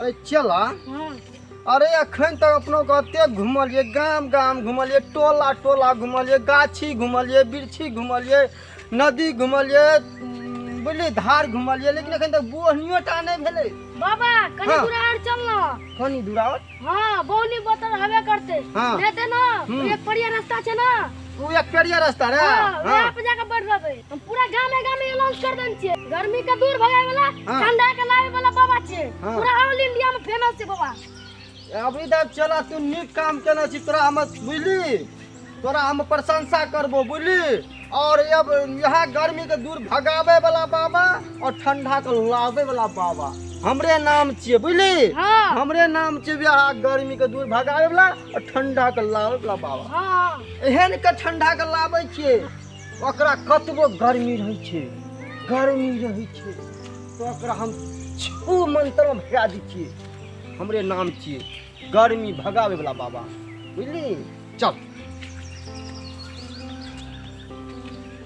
अरे चला। हाँ। अरे अखन तक अपनो कते घुमलिए, गाम गाम घुमलिए, टोला टोला घुमलिए, गाछी घुमलिए, बिरछी घुमलिए, नदी घुमलिए, बुझली धार घुमलिए, लेकिन अखन तक बोहनियो टा नहीं भेलै। बाबा कनी हाँ। दूर आर चल ना। कनी दूर और? हाँ, बोहनी बोतल हवे करते। हाँ। नहीं ते ना, एक परिया रास्ता छे ना। उ एक पेड़िया रास्ता रे। हाँ, हाँ। वहाँ पे जाके बढ़ रहबे। हम पूरा गामे गामे अनाउंस कर देन छिए। गर्मी के दूर भगाए वाला, हाँ। ठंडा के लावे वाला बाबा छे। हाँ। पूरा ऑल इंडिया में फेमस छे बाबा। अभी तक चला तू नीक काम केने छी, तोरा हम बुझली, तोरा हम प्रशंसा करबो बुझली। और अब यहाँ गर्मी के दूर भगावे वाला बाबा और ठंडा के लावे वाला बाबा हमरे नाम छिए बुझली। हाँ। हमरे नाम छिए यहाँ गर्मी के दूर भगावे वाला और ठंडा के लावे वाला बाबा। हाँ। एहन के ठंडा के लावे छिए, ओकरा कतबो गर्मी रहै छै, गर्मी रहै छै तो ओकरा हम छू मंत्र में भगा दै छिए। हमरे नाम छिए गर्मी भगावे वाला बाबा बुझली। चल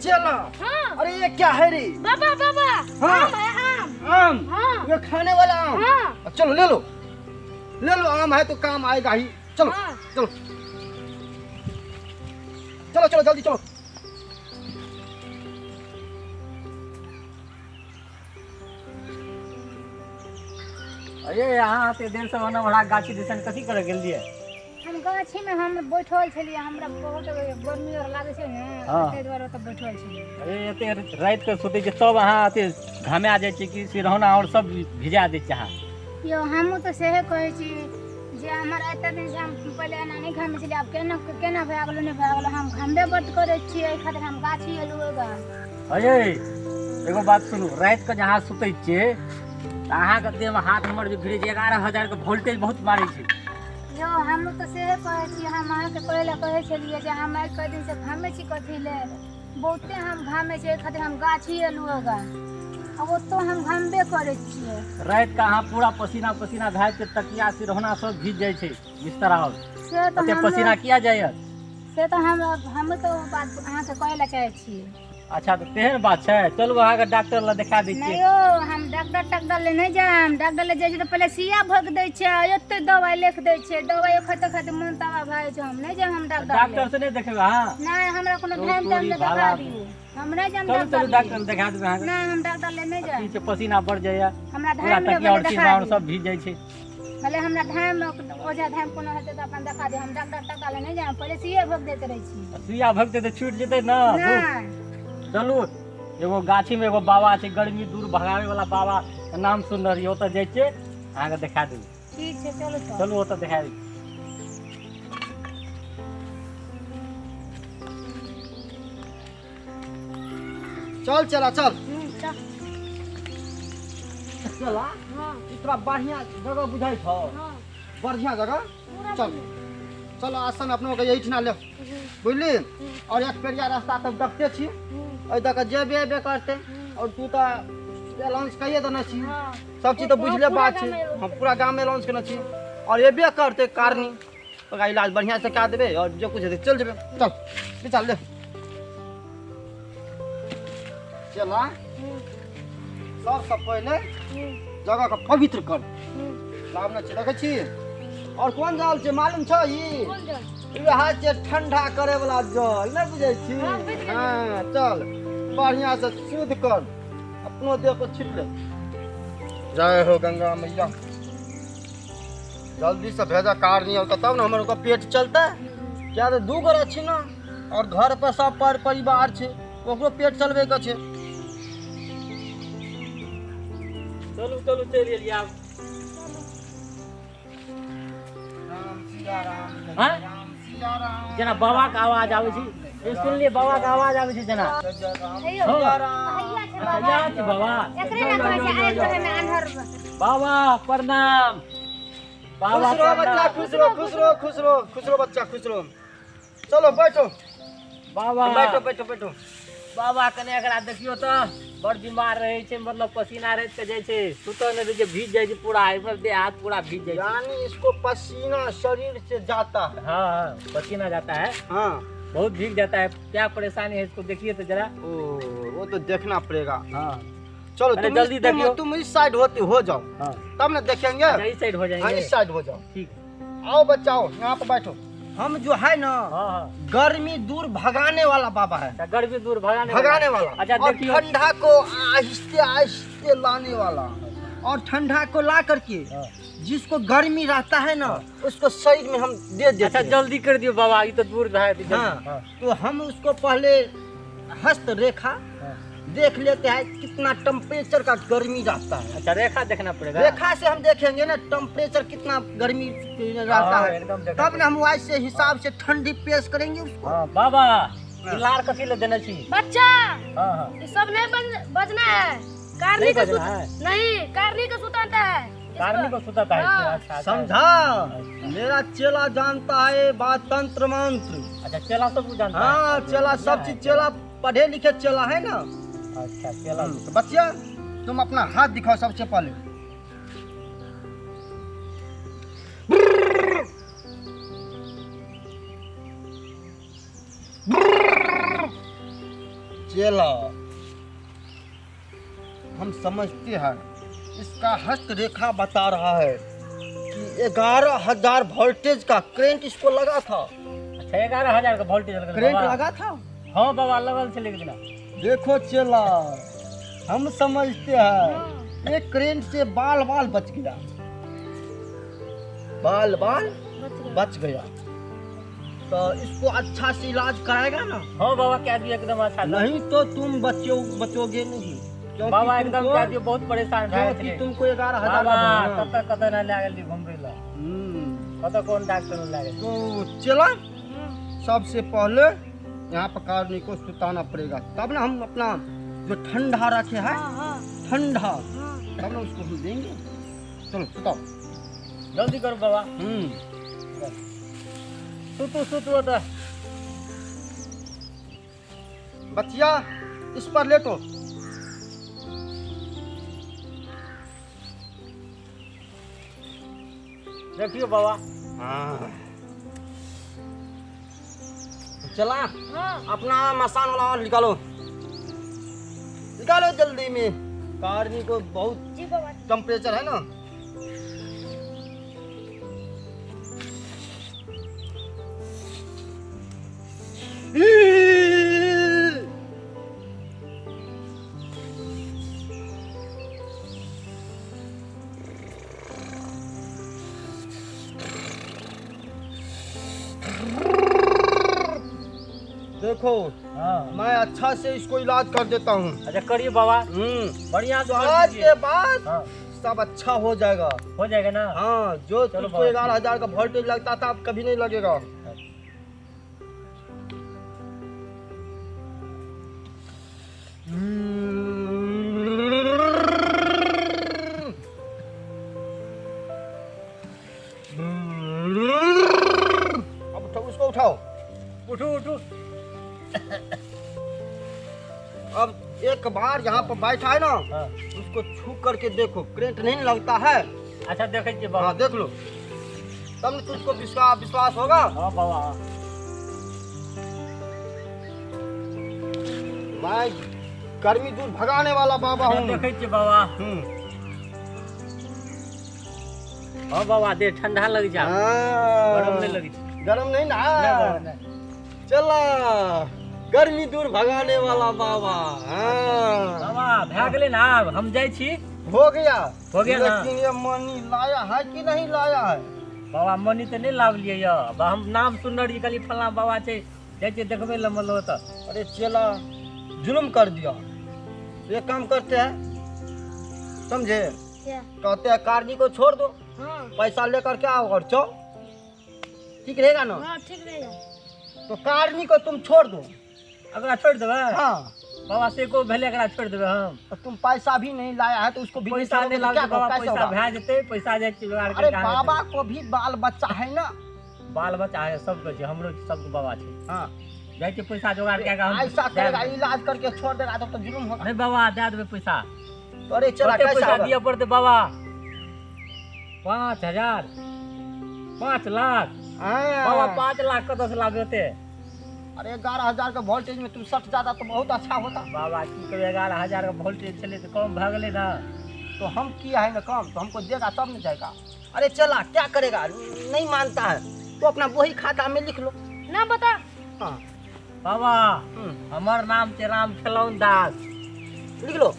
चलो। हाँ। अरे ये क्या है रे? बाबा बाबा। हाँ। आम है, आम। आम? हाँ। ये खाने वाला आम? हाँ। चलो ले लो, ले लो, आम है तो काम आएगा ही। चलो। हाँ। चलो चलो चलो जल्दी चलो। अरे यहाँ आते देर से होने वाला गाछी दिसन कथी करे गेल लिए? हम गाछी में हम बैठल छलियै, हमरा बहुत गर्मी और लागै छै ने, हाँ। ताहि दुआरे ओतऽ बैठल छलियै। अरे एते राति के सुतै छियै तब अहाँ एते घामा जाइ छियै कि सिरहौना और सब भिजा दै छियै अहाँ? यौ हमहूँ तऽ सएह कहै छी जे हमर एते दिन से हम पहिले एना नहि घामै छलियै, आब केना केना भए गेलै नहि भए गेलै, हम घामबे बड्ड करै छियै, एहि खातिर हम गाछी एलहुँ गा। अरे एगो बात सुनू, राति के जे अहाँ सुतै छियै तऽ अहाँके देहमे हाथ हमर जे भिड़ै छै 11,000 के वोल्टेज बहुत मारै छै। यौ हमहूँ तऽ सएह कहै छी, हम अहाँके कहै लए कहै छलियै जे हम आइ कए दिनसँ घामै छी कथी लए, बहुते हम घामै छियै, एहि खातिर हम गाछी एलहुँ गा, आ ओतौ हम घामबे करै छियै। राति के अहाँ पूरा पसीना पसीना भए जाइ छै, तकिया सिरहौना सब भीज जाइ छै बिस्तर और। से तऽ ओते पसीना किया जाइए? से तऽ हम तऽ ओ बात अहाँके कहै लए चाहै छियै। अच्छा तऽ तेहन बात छै, चलू अहाँके डॉक्टर लग देखा दै छियै। नहि यौ हम डॉक्टर टाक्टर लए नहि जायब, डॉक्टर लए जाइ छियै तऽ पहिले सुइया भोगि दै छै, एते दवाइ लिख दै छै, दवाइ खाइते खाइते मोन तबाह भए जाइ छै, हम नहि जायब हम डॉक्टर लए। डॉक्टर से नहि देखेबै अहाँ? नहि, हमरा कोनो चलू, टाइम टाइम तोरी लए देखा भाला। दियौ, हम नहि जायब चलू डॉक्टर चलू लए। डॉक्टर लग देखा देबै अहाँके। नहि हम डॉक्टर लए नहि जायब। की छै पसीना बढ़ जाइए, हमरा पूरा धाम लए तकिया और देखा सिरहौना दियौ। सब भीज जाइ छै। भले हमरा धाम ओझा धाम कोनो हेतै तऽ अपन देखा दियौ, हम डॉक्टर टाक्टर लए नहि जायब, पहिले सुइये भोगि दैत रहै छी। सुइया भोगतै तऽ छूटि जेतै ने। नहि। चलू एगो गाछी में एगो बाबा छै, गर्मी दूर भगावे वाला बाबा नाम सुनने रहियै, ओतऽ जाइ छियै अहाँके देखा देबै। ठीक छै चलू तऽ। चलू ओतऽ देखा देबै। चल चला चल। चल। चला। हाँ। ई तोरा बढ़िया जगह बुझाइ छौ? हाँ। बढ़िया जगह? पूरा चल। चलो आसन अपनो के एहिठिना ले बुझली। और एक पेड़िया रास्ता तब देखते छी, एहि दऽ कऽ जेबे एबे करतै। और तू तऽ अनाउंस कहिए देने छी, हाँ। सब चीज तऽ बुझले बात छै, हम पूरा गाममे अनाउंस केने छी। और एबे करतै कारनी, ओकरा इलाज बढ़िया से कए देबै और जे कुछ हेतै चलि जेबै। चल चल ले चला। सबसँ पहिले जगह के पवित्र कर लाभ नहि छै, देखै छी। और कोन जल छै मालूम छौ? ई वएह छै ठंडा करे वाला जल, नहि बुझै छी? हाँ चल बढ़िया से शुद्ध कर, अपनो देह पर छिट ले। जय हो गंगा मैया। जल्दी से भेजा कार नहीं होता तब ने हमर ओकर पेट चलतै। किया तऽ दू गोरा छी ने, और घर पर सब पर परिवार छै, ओकरो पेट चलबै के छै। चलू चलू चलि गेलियै आब। हाँ? जेना बाबा के आवाज आबै छै, ये सुनलियै बाबा के आवाज आबै छै जेना। बाबा बाबा प्रणाम। बाबा खुश रहो बच्चा, खुश रहो, खुश रहो, खुश रहो, खुश रहो बच्चा, खुश रहो। चलो बैठो बाबा, बैठो बैठो बैठो। बाबा कने एकरा देखियो तऽ बड़ बीमार रहै छै, मतलब पसीना राति के जाइ छै, सुतऽ नहि दै छै, भीज जाइ छै पूरा, मतलब देह हाथ पूरा भीज जाइ छै। यानी इसको पसीना शरीर से जाता है। हाँ हाँ पसीना जाता है। हाँ बहुत भीग जाता है। क्या परेशानी है इसको देखिए तो जरा। ओ वो तो देखना पड़ेगा। हाँ चलो अरे जल्दी देखियो। तुम इस साइड होते हो जाओ। हाँ। तब ना देखेंगे। अच्छा, इस साइड हो जाएंगे। हाँ, इस साइड हो जाओ। ठीक। आओ बच्चाओ यहाँ पर बैठो। हम जो है ना हाँ हाँ गर्मी दूर भगाने वाला बाबा है। अच्छा, गर्मी दूर भगाने वाला। अच्छा और देखियो। ठंडा को आहिस्ते आहिस्ते लाने वाला, और ठंडा को ला करके हाँ। जिसको गर्मी रहता है ना उसको शरीर में हम दे देते अच्छा हैं। जल्दी कर दियो बाबा, ये तो दूर भाग। हाँ। हाँ। तो हम उसको पहले हस्त रेखा हाँ। देख लेते हैं कितना टेम्परेचर का गर्मी रहता है। अच्छा रेखा देखना पड़ेगा। रेखा से हम देखेंगे ना टेम्परेचर कितना गर्मी रहता हाँ, है, एकदम देखना तब ना हम वैसे हिसाब से ठंडी पेश करेंगे उसको। हाँ बाबा लार कथी ले देने छी? बच्चा हाँ हाँ ये सब नहीं बजना है। कारनी नहीं का बजना है? नहीं, कारनी का सुताता है। कारनी को सुताता है। हाँ। अच्छा, अच्छा, समझा? मेरा चेला जानता है बात तंत्र मंत्र। अच्छा चेला सब कुछ जानता है। हाँ चेला सब चीज, चेला पढ़े लिखे चेला है ना। अच्छा चेला। तो बच्चा तुम अपना हाथ दिखाओ सबसे पहले। चेला हम समझते हैं इसका हस्तरेखा बता रहा है कि 11,000 वोल्टेज का करंट इसको लगा था। अच्छा 11,000 का वोल्टेज लगल करंट बाबा। लगा था। हाँ बाबा लगल छे लेकिन देखो चेला हम समझते हैं ये करंट से बाल बाल बच गया, बाल बाल बच गया। तो इसको अच्छा से इलाज कराएगा ना। हाँ बाबा क्या दिया एकदम अच्छा, नहीं तो तुम बचोगे नहीं। बाबा एकदम क्या दियो बहुत परेशान भए क्योंकि तुमको 11,000 कत कत ना लागल घुमबै ला, कत कोन डॉक्टर लागल। तो चेला सबसे पहले यहाँ पर कारनी को सुताना पड़ेगा, तब ना हम अपना जो ठंडा रखे है ठंडा, तब ना उसको हम देंगे। चलो सुताओ जल्दी करो बाबा। सुतू सुतू तो बच्चिया इस पर लेटो। देखियो बाबा। हाँ चला अपना मसान वाला निकालो, निकालो जल्दी में। कारनी को बहुत टेम्परेचर है ना। देखो हाँ। मैं अच्छा से इसको इलाज कर देता हूँ। अच्छा करिए बाबा, बढ़िया से आज के बाद हाँ। सब अच्छा हो जाएगा। हो जाएगा ना? हाँ, जो तुझको 11,000 का वोल्टेज लगता था अब कभी नहीं लगेगा। अब उठाओ उसको, उठाओ, उठो उठो। अब एक बार यहाँ पर बैठा है ना, हाँ। उसको छू करके देखो करंट नहीं लगता है। अच्छा देखे बाबा। हाँ देख लो, तब तुझको विश्वास होगा। हाँ बाबा। मैं गर्मी दूर भगाने वाला बाबा हूँ। देखे बाबा। हाँ बाबा दे ठंडा लग जा, गरम नहीं लगी। गरम नहीं ना? चला गर्मी दूर भगाने वाला बाबा। हाँ बाबा भा गेलै ना, आब हम जाइ छी। हो गया, हो गया ना। लेकिन ये मनी लाया है कि नहीं लाया है? बाबा मनी तो नहीं लावलियै य, हम नाम सुनने रहियै कहलियै फलां बाबा छै, जाइ छियै देखबै लए मतलब ओतऽ। अरे चेला जुल्म कर दिया। ये काम करते हैं समझे, कहते हैं कारनी को छोड़ दो, पैसा लेकर के आओ और चो, ठीक रहेगा ना? हाँ ठीक रहेगा। तो कारनी को तुम छोड़ दो। अगला छोड़ देबै? हाँ बाबा से को भेले एकरा छोड़ देबै हम। तो तुम पैसा भी नहीं लाया है तो उसको भी पैसा नहीं लावे बाबा, पैसा भए जेतै, पैसा जाइ छी जुगाड़ अरे बाबा को भी बाल बच्चा है ना। बाल बच्चा है सबके छै, हमरो सबके बाबा छै। हाँ जाइ छी पैसा जुगाड़ के हम ऐसा करेगा, इलाज करके छोड़ देगा तो जुल्म होगा। नहीं बाबा दे देबै पैसा। तो अरे चला कैसा पैसा दिया पड़ते बाबा? 5,000 5 लाख। बाबा 5 लाख कतऽ से लाबे ओते? अरे 11,000 का वोल्टेज में तुम सट जाता तो बहुत अच्छा होता। बाबा की कहियो, 11,000 के वोल्टेज छलै तऽ कम भऽ गेलै ना। तो हम किया है ना कम, तो हमको देगा तब न जाएगा। अरे चला क्या करेगा, नहीं मानता है तो अपना वही खाता में लिख लो। नाम बता। हाँ। बाबा हमर नाम छै राम खेलौन दास। लिख लो।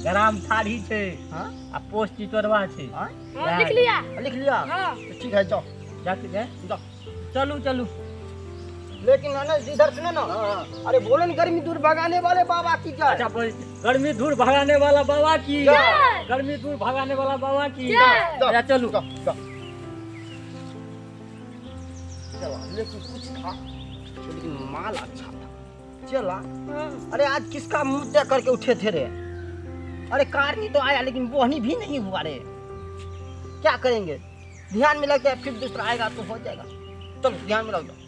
ग्राम थारी छै। हाँ? आ पोस्ट चितोरवा छै। हाँ? हाँ, लिख लिया। लिख लिया। हाँ। तो ठीक है, जाओ। जाके जाए? जाओ। चलू चलू। लेकिन ना इधर सुनो ना। अरे बोलो ना, गर्मी दूर भगाने वाले बाबा की जय। अच्छा बोल, गर्मी दूर भगाने वाला बाबा की जय। गर्मी दूर भगाने वाला बाबा की जय। अच्छा चलू। जाओ, जाओ। चला, लेकिन कुछ था लेकिन माल अच्छा था। चला। अरे आज किसका मुंह तय करके उठे थे रे? अरे कारनी तो आया लेकिन बोहनी भी नहीं हुआ रे। क्या करेंगे, ध्यान में लग जाए फिर दूसरा आएगा तो हो जाएगा। चलो ध्यान में लग जाओ।